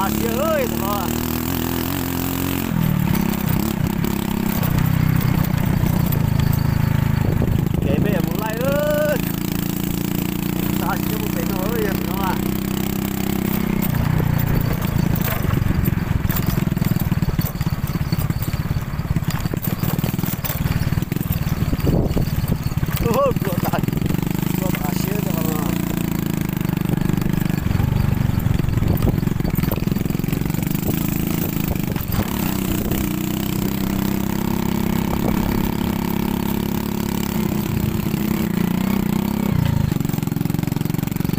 Cia tus no. Kev peb yuav mus laij lawm. Xav tsis mus pem no, yog pem no mas. Ua tas, ua tas siab rau qhov no.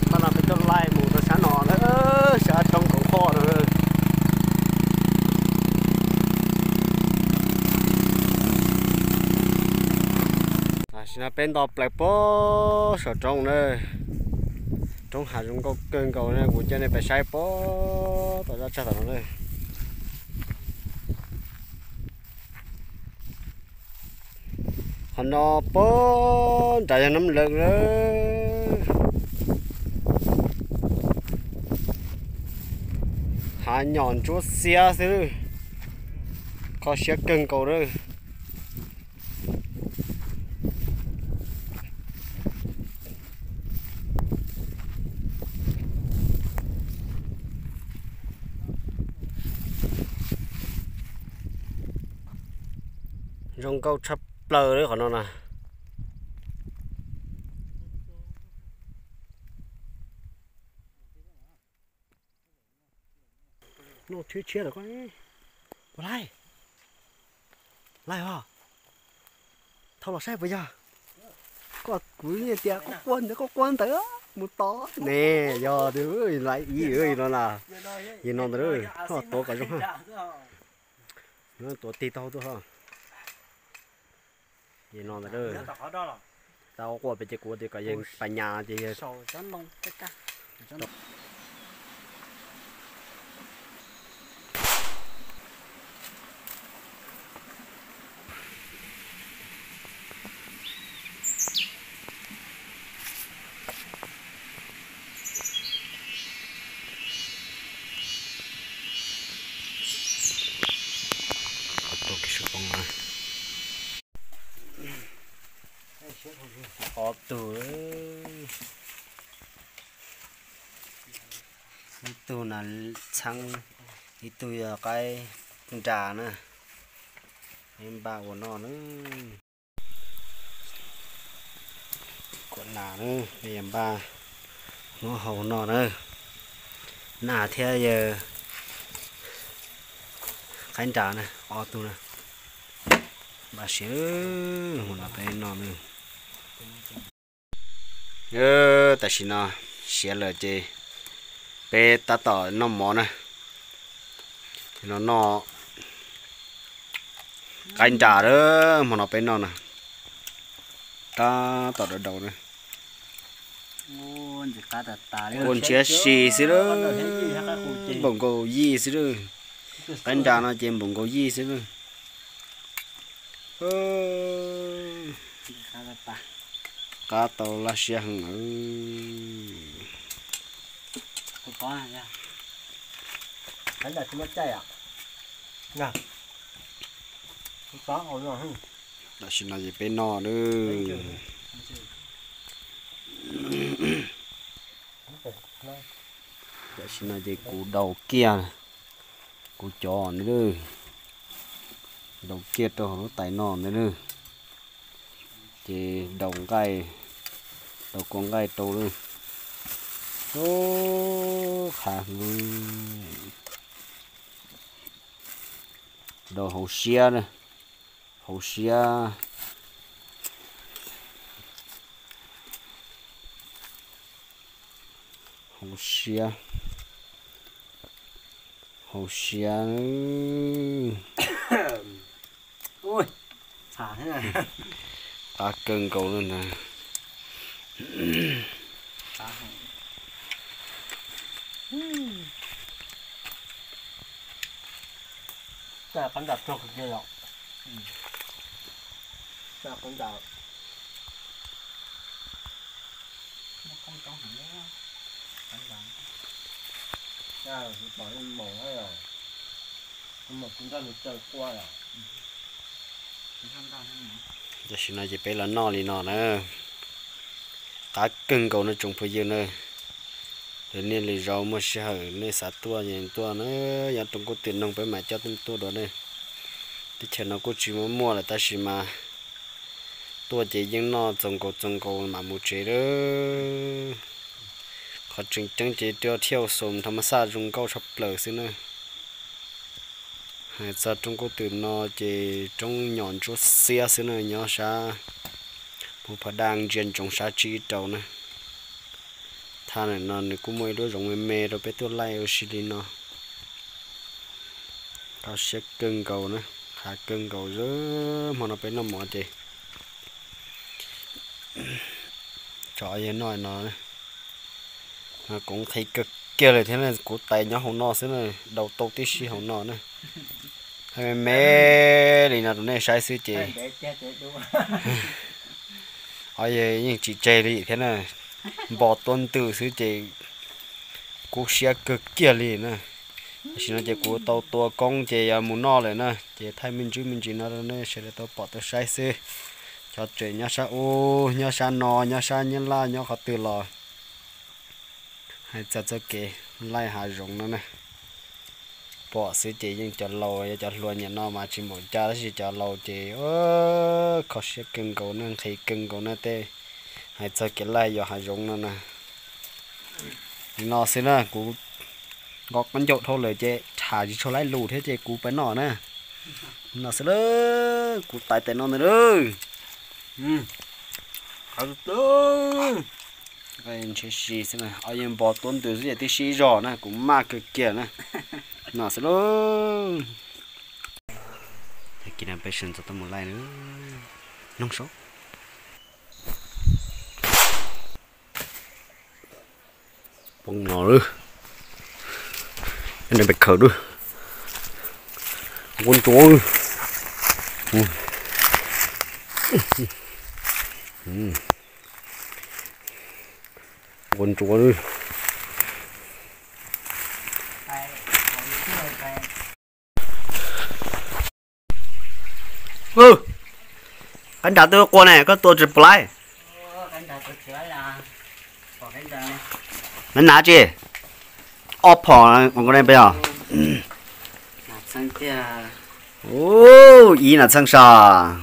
Qhov no peb tuaj laij mus rau sab no na, sab roob Kaum Poj no. Tam sim no peb nto plaws puag saum roob na. Roob hav zoo nkauj kawg nkaus na, kuv coj nej pais saib puag tom zaj tsag tom no na. Qhov no puag nrad yog Nab Lees lawm. Hav nyom ntsuab xiab xwb, kho siab kawg nkaus na. Zoo nkauj tshaj plaws li qhov no na. Noj tshiab tshiab lawm koj. Ua laij, laij os. Thauj los saib puas yog. Koj, kuv yeej tias koj quaj ntawd, koj quaj ntawd mus tod ne. Yog tus laij ib no na. Yog no ntawd, tuav kom zoo. Tuav tig tau tuaj ho. Yog no ntawd. Tau quaj pem ces kuv tias kom yog pas nyas ces yog. Ob tug, ib tug nas txheeb, ib tug yog qaib nras na, qaib npaj ua noj na. Kuv nas na, yog npaj muab hau noj na. Nas thiab yawg qaib nras na, ob tug na. Npaj siav, mus no peb noj na. Tam sim no siav lawm ces peb tab tom noj mov na. No noj qaib nras lawm, hmo no peb noj na. Tab tom daus daus na. Kua ntshiab si xwb lawm, npaum nkaus yij xwb lawm. Qaib nras no ces npaum nkaus yij xwb lawm. Qab tau laj siab heev. Tam sim no ces peb noj na. Tam sim no ces kuv daus kiag, kuv cov ntawd, daus kiag rau hauv lub tais no ntawd na. Ces daus nqaij, daus kua nqaij rau lawm. Ub, qhav, daus hauv siab na, hauv siab, hauv siab, hauv siab. Qab kawg nkaus li ntag. Tam sim no ces peb los noj li no na. Qab kawg nkaus no tsoom phooj ywg na. Lwm niaj lwm zaus muaj sij hawm nej xav tuaj ces tuaj na, nyob roob kub twm noog peb mam coj tuaj dua na. Teb chaws no kuj tsis muaj muaj lawm tab sis mas tuaj ces yeej noj txaus nkaus txaus nkaus mam mus tsev lawm. Qhov tseem ceeb ces tuaj thiaj xum thaj ma xaj zoo nkauj tshaj plaws xwb na. Hais txog roob kub twm no ces roob nyom ntsuab xiab xwb na, nyob sab Phu Pha Daj ntsia ntsoov sab tsib rau na. Thaj no nws kuj muaj ib lub zoov me me rau peb tuaj laij ua si li no. Kho siab kawg nkaus na, qab kawg nkaus. Hmo no peb noj mov ces tso yawg noj no. Kuv nqhis kawg kiag li thiab na, kuv tais nyob hauv no xwb na, daus tau tib si hauv no na. Hais me me li no rau nej saib xwb ces, o, yeej tsis tseg li thiab na. Npo tua ntws xwb ces kub siab kawg kiag li na. Tam sim no ces kuv tau tua koob ces yuav mus noj lawm na, ces thaij me ntsis me ntsis no rau nej sawv daws tau pom tau saib xwb. Cov tseem nyob sab ub, nyob sab no, nyob sab Nyab Laj, nyob qhov twg los hais txog txoj kev laij hav zoov no na. Pom xwb ces yeej cov laus, yog cov hluas nyiam no mas tsis npaum cas tab sis cov laus ces kho siab kawg nkaus na, nqhis kawg nkaus na tej. Hais txog kev laij yos hav zoov no na. Li no xwb na, kuv nqa qaub ncaug dhau lawm ces tham tsis tshua laib lus thiab ces kuv pab noj na. No xwb lawm, kuv tais tais no ntag lawm. Ntshe si xwb na, o, yeej npo tua ntws xwb ces tib si zog na, kuv maj kawg kiag na. No xwb lauj. Tag kis no peb sawv ntxov tuaj mus laij na. Noog saub. Poob no lawm. Neb pes khawm lawm. Nquab ntsuab. Nquab ntsuab lawm. Qaib nrad twb qua ne, koj tua tsis pom lawm. Nav nav tsi. Ob phom, peb os. Ib nas txheej sas.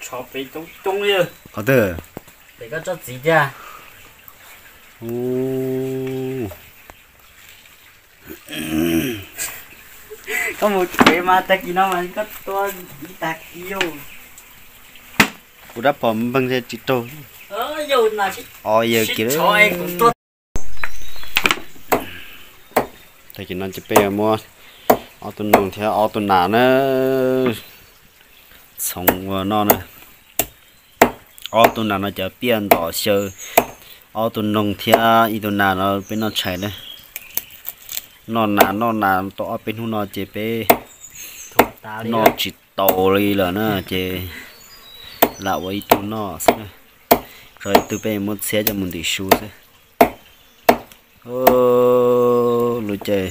Qhov twg? Koj mus tsev mas tag kis no mas koj tua ib tag kis yau. Kuv rab phom npeeg tsis raug. O, yawg kiag. Tag kis no ces peb yuav muab ob tug noog thiab ob tug nas na, txhoov ua noj na. Ob tug nas no cov piaj ntom xyaw, ob tug noog thiab ib tug nas no peb noj tshais na. Noj nas noj nas tau ob peb hnub no ces peb noj tsis tau li lawm na ces lam ua ib tug noj xwb na. Tso ib tug peb muab txhiab coj mus ntim su xwb. Lub caij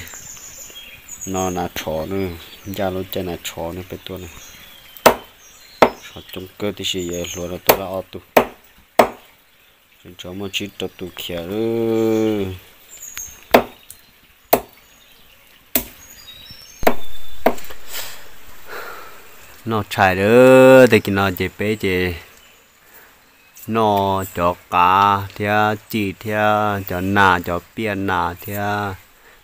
no nas tshov na, ncaj lub caij nas tshov na peb tuaj na. Tshov coob kawg tib si, yuav hluas rau tua lawm ob tug. Tseem tshuav muaj tsib rau tus khiav lawm. Noj tshais lawm, tag kis no ces peb ces noj cov qav thiab cig thiab cov nas, cov piaj nas thiab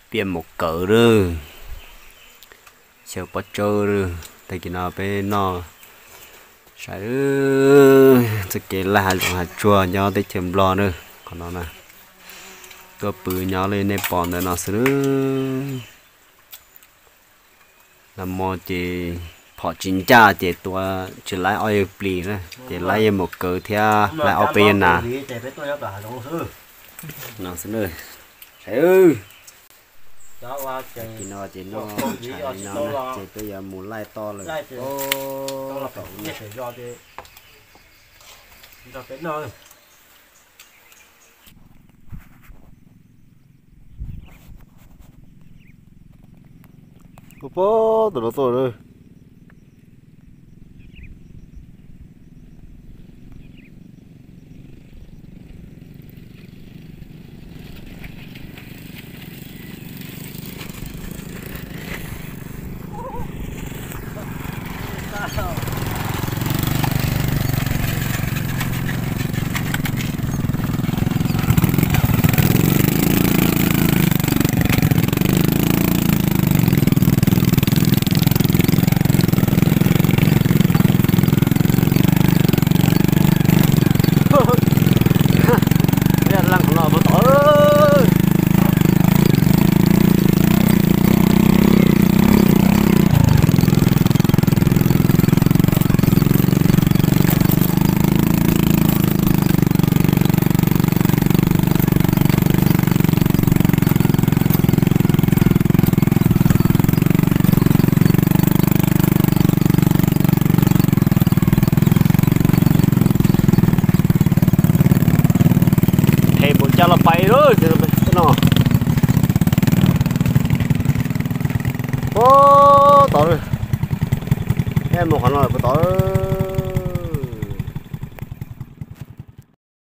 piaj maum kawv lawm, xyaw pob tsawb lawm. Tag kis no peb noj sai lawm. Txoj kev laij hav zoov hav tsuag nyob teb chaws Nplog na, qhov no na, tuaj pw nyob li nej pom ntawm no xwb lawm. Nag hmo ces phom tsis ncaj ces tua tsis laib ob yawg plis na, ces laib yawg maum kawv thiab laib ob peb yawg nas. No xwb na. Kis no ces noj tshais li no na ces peb yuav mus laij toj lawm. Tom ub no. Tuaj pab tus no tuaj lawm. Leej qhov no puag tom. Phem npaum cas los pais lawm no. Puag tod, mus qhov no puag tod.